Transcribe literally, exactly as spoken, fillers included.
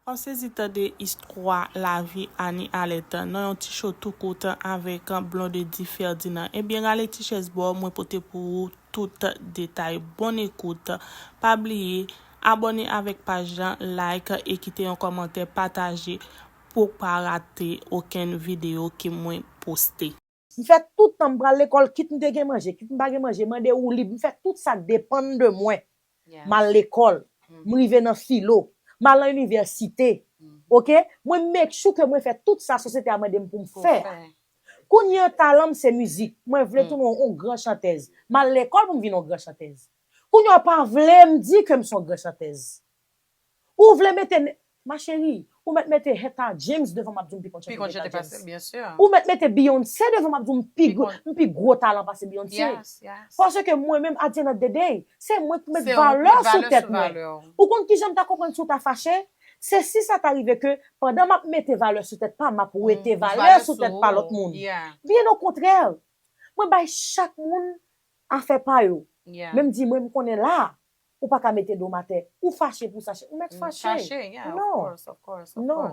W ap sezi tande istwa lavi Annie Alerte nan yon ti show tou kout avèk Blondedy Ferdinand. Ebyen, rale ti chèz ba w, mwen pote pou ou tout detay. Bòn ekout. Pa bliye, abòne avèk paj lan, like e kite yon kòmantè, pataje pou w pa rate okenn videyo ke mwen poste. M fè tout tan m pral lekòl, kit m te gen manje, kit m pa gen manje, mande ou lib. M fè tout sa k depann de mwen. M al lekòl, m rive nan filo, m al nan inivèsite. Oke? Mwen make sure ke mwen fè tout sa sosyete a mande m pou m fè. Kounye a, talan m se mizik. Mwen vle tounen yon, yon gran chantèz. M al lekòl pou m vin yon gran chantèz. Kounye a, w pa vle m di ke m se yon gran chantèz. Ou vle mete, ma chérie, ou mèt mete Etta James devan m ap di w m pi konn chante ke Etta James. Ou mèt mete Beyoncé devan m ap di w m pi gwo, m pi gwo talan pase Beyoncé. Paske mwen menm, at the end of the day, se mwen ki met valè sou tèt mwen. Ou konn kijan m ta konprann si w ta fache? Se si sa ta rive ke pandan m ap mete valè sou tèt pa m, m ap wete valè sou tèt pa lòt moun. Byen okontrè, mwen bay chak moun afè pa yo. Men m di, mwen, m konnen la, ou pa ka mete do m atè. Ou fache pou sa, ou mèt fache. Non. Non.